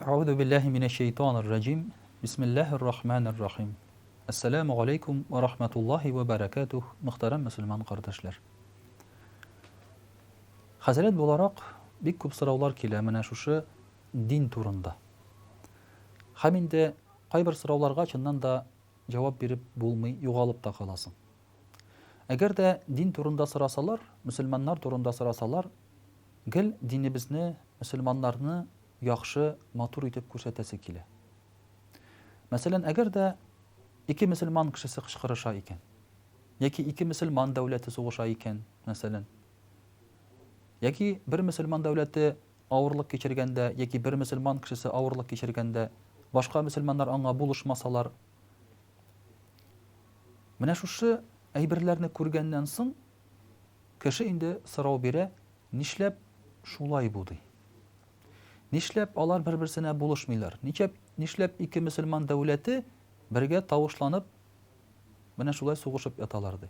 Әгъузу биллаһи минәш шәйтанир раҗим. Бисмиллаһир рахманир рахим. Әссәламү галәйкүм вә рахматуллаһи вә бәрәкәтүһ, мөхтәрәм мөселман кардәшләр. Хәзрәт буларак бик күп сораулар килә менә шушы дин турында. Һәм инде кайбер сорауларга чыннан да җавап биреп булмый, югалып та каласың. Әгәр дә дин турында сорасалар, мөселманнар турында сорасалар, гел динебезне, мөселманнарны яхшы, матур итеп күрсәтәсе килә. Мәсәлән, әгәр дә ике мөселман кешесе кычкырыша икән, яки ике мөселман дәүләте сугыша икән, мәсәлән, яки бер мөселман дәүләте авырлык кичергәндә, яки бер мөселман кешесе авырлык кичергәндә, башка мөселманнар аңа булышмасалар, Менә шушы әйберләрне күргәннән соң, кеше инде сорау бирә, нишләп шулай бу ди. Нишләп алар бер-берсенә булышмыйлар? Ничәп, нишләп ике мөселман дәүләте бергә тавышланып, менә шулай сугышып яталар ди.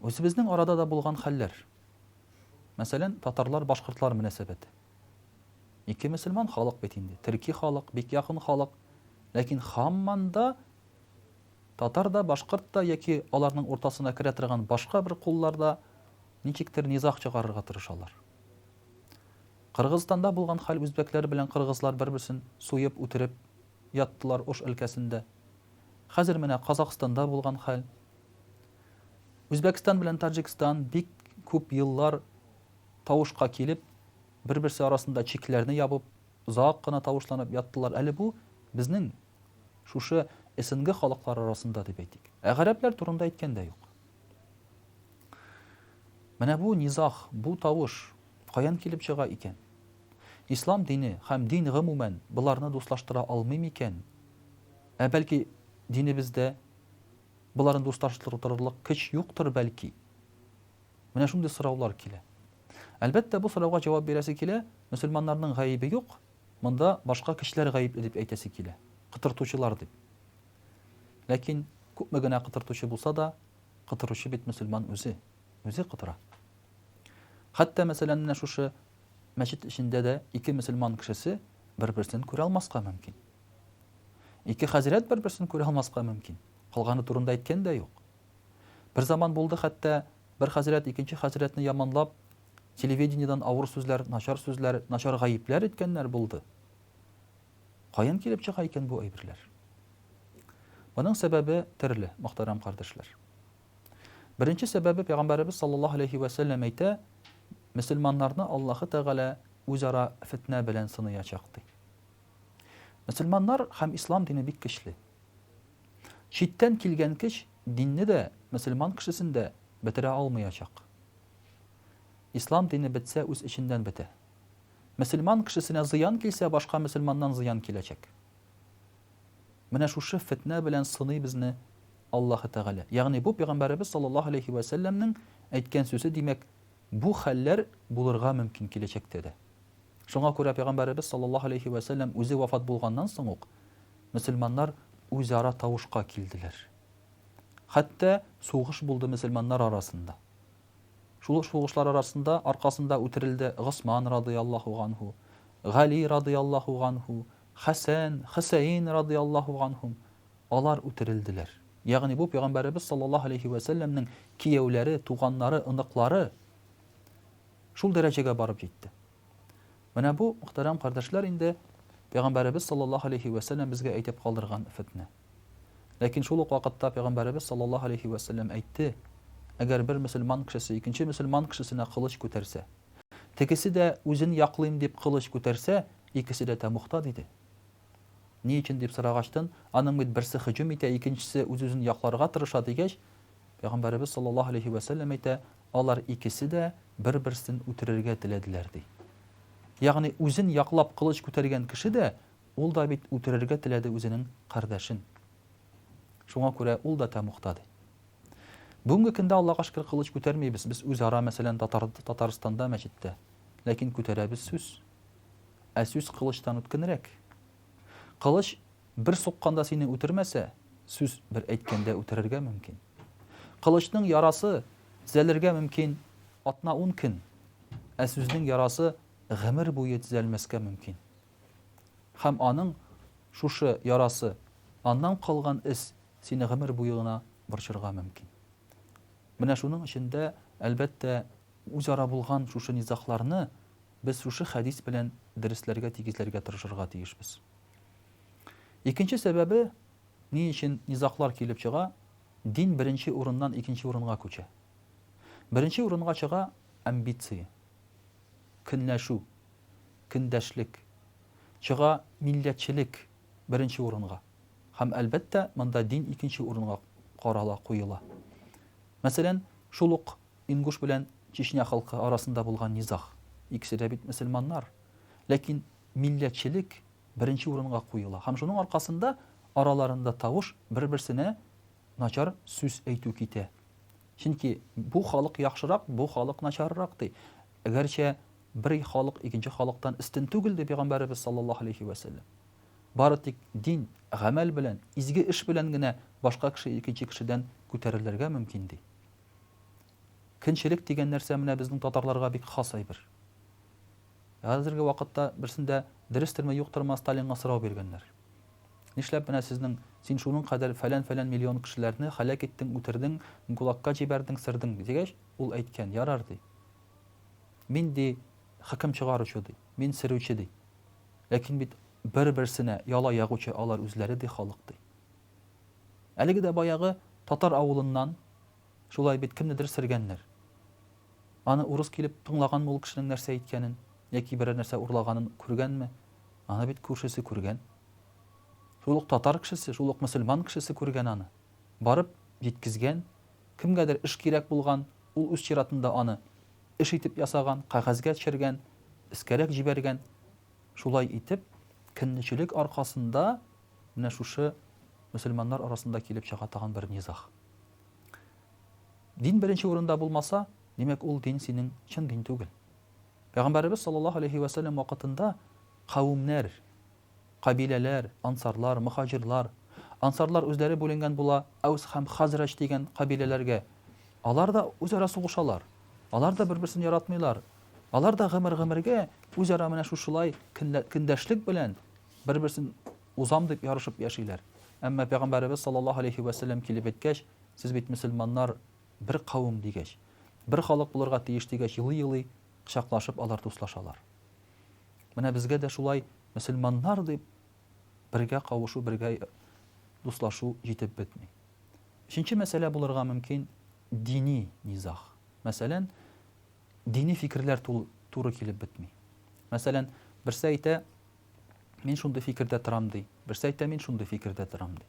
Үзебезнең арада да булган хәлләр. Мәсәлән, татарлар, башкортлар мөнәсәбәте. Ике мөселман халык бит инде, төрки халык, бик якын халык. Ләкин һаман да татар да, башкорт та яки аларның уртасына керә торган башка бер куллар да ничектер низаг чыгарырга тырышалар. Кыргызстанда булган хәл үзбәкләр белән кыргызлар бер-берсен суеп, үтереп яттылар Ош өлкәсендә. Хәзер менә Казахстанда булган хәл. Үзбәкстан белән Таҗикстан бик күп еллар тавышка килеп, бер-берсе арасында чикләрне ябып, озак кына тавышланып яттылар. Әле бу безнең шушы СНГ халыклары арасында дип әйтик. Ә гарәпләр турында әйткән дә юк. Менә бу низах, бу тавыш каян килеп чыга икән? Ислам дине һәм дин гомумән боларны дуслаштыра алмый микән? Ә бәлки динебездә боларын дуслаштырырлык көч юктыр бәлки? Менә шундый сораулар килә. Әлбәттә, бу сорауга җавап бирәсе килә, мөселманнарның гаебе юк, монда башка көчләр гаепле дип әйтәсе килә, котыртучылар дип. Ләкин күпме генә котыртучы булса да, котыручы бит мөселман үзе, үзе котыра. Хәтта, мәсәлән, менә шушы мәчет эчендә дә ике мөселман кешесе бер-берсен күрә алмаска мөмкин. Ике хәзрәт бер-берсен күрә алмаска мөмкин. Калганы турында әйткән дә юк. Бер заман булды хәтта, бер хәзрәт икенче хәзрәтне яманлап, телевидениедән авыр сүзләр, начар сүзләр, начар гаепләр әйткәннәр булды. Каян килеп чыга икән бу әйберләр? Моның сәбәбе төрле, мөхтәрәм кардәшләр. Беренче сәбәбе пәйгамбәребез саллаллаһу алейхи вә сәлләм әйтә, мөселманнарны Аллаһы Тәгалә үзара фетнә белән сыныячак ди. Мөселманнар һәм ислам дине бик көчле. Читтән килгән көч динне дә, мөселман кешесен дә бетерә алмыячак. Ислам дине бетсә, үз эченнән бетә. Мөселман кешесенә зыян килсә, башка мөселманнан зыян киләчәк. Менә шушы фетнә белән сыный безне Аллаһы Тәгалә. Ягъни бу пәйгамбәребез саллаллаһу алейһи вә сәлләмнең әйткән сүзе, димәк, бу хәлләр булырга мөмкин киләчәктә дә. Шуңа күрә пәйгамбәребез саллаллаһу алейһи вә сәлләм үзе вафат булганнан соң ук мөселманнар үзара тавышка килделәр. Хәтта сугыш булды мөселманнар арасында. Шул сугышлар арасында аркасында үтерелде Госман радыяллаһу ганһу, Гали радыяллаһу ганһу, Хәсән, Хөсәен радыяллаһу ганһум. Алар үтерелделәр. Ягъни бу пәйгамбәребез саллаллаһу алейһи вә сәлләмнең кияүләре, туганнары, оныклары шул дәрәҗәгә барып җитте. Менә бу, мөхтәрәм кардәшләр, инде Пәйгамбәребез саллаллаһу алейһи вә сәлләм безгә әйтеп калдырган фетнә. Ләкин шул ук вакытта Пәйгамбәребез саллаллаһу алейһи вә сәлләм әйтте, әгәр бер мөселман кешесе икенче мөселман кешесенә кылыч күтәрсә, тегесе дә үзен яклыйм дип кылыч күтәрсә, икесе дә тәмугта, диде. Ни өчен дип сорагачтын, аның бит берсе һөҗүм итә, икенчесе үз-үзен якларга тырыша дигәч, Пәйгамбәребез саллаллаһу алейһи вә сәлләм әйтә, алар икесе дә бер-берсен үтерергә теләделәр, ди. Ягъни үзен яклап кылыч күтәргән кеше дә, ул да бит үтерергә теләде үзенең кардәшен. Шуңа күрә ул да тәмугта, ди. Бүгенге көндә, Аллага шөкер, кылыч күтәрмибез без үзара, мәсәлән, татар, Татарстанда мәчеттә. Ләкин күтәрәбез сүз. Ә сүз кылычтан үткенрәк. Кылыч Бер сукканда сине үтермәсә, сүз бер әйткәндә үтерергә мөмкин. Кылычның ярасы төзәлергә мөмкин атна-ун көн, ә сүзнең ярасы гомер буе төзәлмәскә мөмкин. Һәм аның шушы ярасы, аннан калган эз сине гомер буе гына борчырга мөмкин. Менә шуның өчен дә, әлбәттә, үзара булган шушы низагларны без шушы хәдис белән дөресләргә, тигезләргә тырышырга тиешбез. Икенче сәбәбе, ни өчен низаглар килеп чыга, дин беренче урыннан икенче урынга күчә. Беренче урынга чыга амбиция, көнләшү, көндәшлек. Чыга милләтчелек беренче урынга. Һәм, әлбәттә, монда дин икенче урынга карала, куела. Мәсәлән, шул ук ингуш белән Чечня халкы арасында булган низаг. Икесе дә бит мөселманнар. Ләкин милләтчелек беренче урынга куела. Һәм шуның аркасында араларында тавыш, бер-берсенә начар сүз әйтү китә. Чөнки бу халык яхшырак, бу халык начаррак, ди. Гәрчә бер халык икенче халыктан өстен түгел, ди пәйгамбәребез саллаллаһу алейһи вә сәлләм. Бары тик дин, гамәл белән, изге эш белән генә башка кеше икенче кешедән күтәрелергә мөмкин, ди. Көнчелек дигән нәрсә менә безнең татарларга бик хас әйбер. Хәзерге вакытта берсендә дөрестерме, юктырмы Сталинга сорау биргәннәр. Нишләп менә сезнең, син шуның кадәр фәлән-фәлән миллион кешеләрне һәлак иттең, үтердең, ГУЛАГка җибәрдең, сырдың, дигәч, ул әйткән, ярар, ди. Мин, ди, хөкем чыгаручы, ди, мин сөрүче, ди. Ләкин бит бер-берсенә яла ягучы алар үзләре, ди, халык, ди. Әлеге дә баягы татар авылыннан шулай бит кемнедер сөргәннәр. Аны урыс килеп тыңлаганмы ул кешенең нәрсә әйткәнен, яки берәр нәрсә урлаганын күргәнме? Аны бит күршесе күргән. Шул ук татар кешесе, шул ук мөселман кешесе күргән аны. Барып җиткезгән, кемгәдер эш кирәк булган, ул үз чиратында аны эш итеп ясаган, кәгазьгә төшергән, өскәрәк җибәргән. Шулай итеп, көнлечелек аркасында менә шушы мөселманнар арасында килеп чыга тагын бер низаг. Дин беренче урында булмаса, димәк, ул дин синең чын дин түгел. Пәйгамбәребез саллаллаһу алейһи вә сәлләм вакытында кавемнәр, кабиләләр, ансарлар, мөхаҗирлар, ансарлар үзләре бүленгән була Әүс һәм Хазраҗ дигән кабиләләргә. Алар да үзара сугышалар. Алар да бер-берсен яратмыйлар. Алар да гомер-гомергә үзара менә шушылай көндәшлек белән бер-берсен узам дип ярышып яшиләр. Әмма пәйгамбәребез саллаллаһу алейһи вә сәлләм килеп әйткәч, Сез бит мөселманнар, бер кавым дигәч, бер халык булырга тиеш дигәч, елый-елый, кочаклашып алар дуслашалар. Менә безгә дә шулай мөселманнар дип бергә кавышу, бергә дуслашу җитеп бетми. Өченче мәсьәлә булырга мөмкин дини низаг. Мәсәлән, дини фикерләр туры килеп бетми. Мәсәлән, берсе әйтә, мин шундый фикердә торам ди, берсе әйтә, мин шундый фикердә торам ди.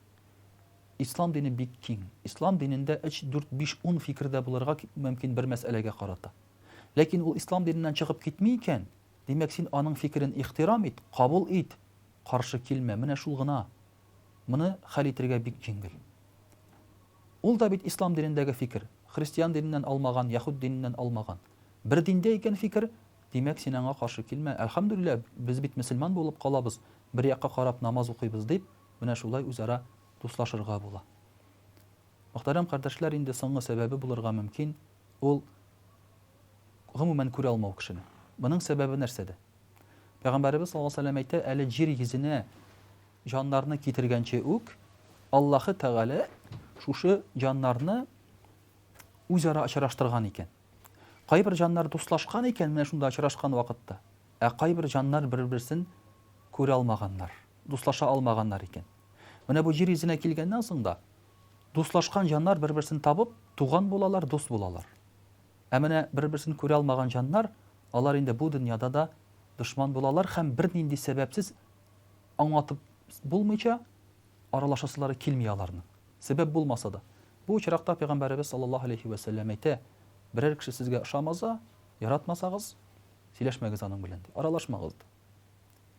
Ислам дине бик киң. Ислам динендә өч, дүрт, биш, ун фикер дә булырга мөмкин бер мәсьәләгә карата. Ләкин ул ислам диненнән чыгып китми икән, димәк, син аның фикерен ихтирам ит, кабул ит, каршы килмә. Менә шул гына. Моны хәл итергә бик җиңел. Ул да бит ислам динендәге фикер. Христиан диненнән алмаган, яһүд диненнән алмаган. Бер диндә икән фикер, димәк, син аңа каршы килмә. Әлхәмдүлилләһ, без бит мөселман булып калабыз, бер якка карап намаз укыйбыз дип, Менә шулай үзара дуслашырга була. Мөхтәрәм кардәшләр, инде соңгы сәбәбе булырга мөмкин, ул гомумән күрә алмау кешене. Моның сәбәбе нәрсәдә? Пәйгамбәребез саллаллаһу алейһи ва сәлләм әйтә, әле җир йөзенә җаннарны китергәнче үк Аллаһы Тәгалә шушы җаннарны үзара очраштырган икән. Кайбер җаннар дуслашкан икән менә шунда очрашкан вакытта. Ә кайбер җаннар бер-берсен күрә алмаганнар, дуслаша алмаганнар икән. Менә бу җир йөзенә килгәннән соң да, дуслашкан җаннар бер-берсен табып, туган булалар, дус булалар. Ә менә бер-берсен күрә алмаган җаннар, алар инде бу дөньяда да дошман булалар һәм бернинди сәбәпсез аңлатып булмыйча аралашасылары килми аларның. Сәбәп булмаса да. Бу очракта пәйгамбәребез саллаллаһу алейһи вә сәлләм әйтә, берәр кеше сезгә ошамаса, яратмасагыз, Сөйләшмәгез аның белән, ди. Аралашмагыз, ди.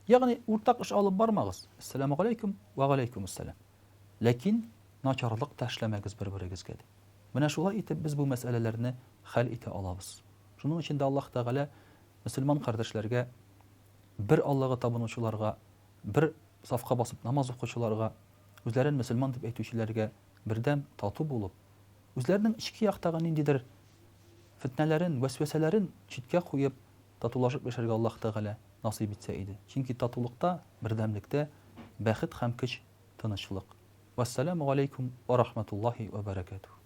Ягъни уртак эш алып бармагыз. Әссәламү галәйкүм вә галәйкүмүссәлам. Ләкин начарлык та эшләмәгез бер-берегезгә, ди. Менә шулай итеп без бу мәсьәләләрне хәл итә алабыз. Шуның өчен дә Аллаһ Тәгалә мөселман кардәшләргә, бер Аллага табынучыларга, бер сафка басып намаз укучыларга, үзләрен мөселман дип әйтүчеләргә бердәм, тату булып, үзләренең эчке яктагы ниндидер Фетнәләрен, вәсвәсәләрен читкә куеп, Татулашып яшәргә Аллаһ Тәгалә насыйп итсә иде. Чөнки татулыкта, бердәмлектә бәхет һәм көч, тынычлык. Вәссәламү галәйкүм вә рахмәтуллаһи вә бәрәкәтүһ.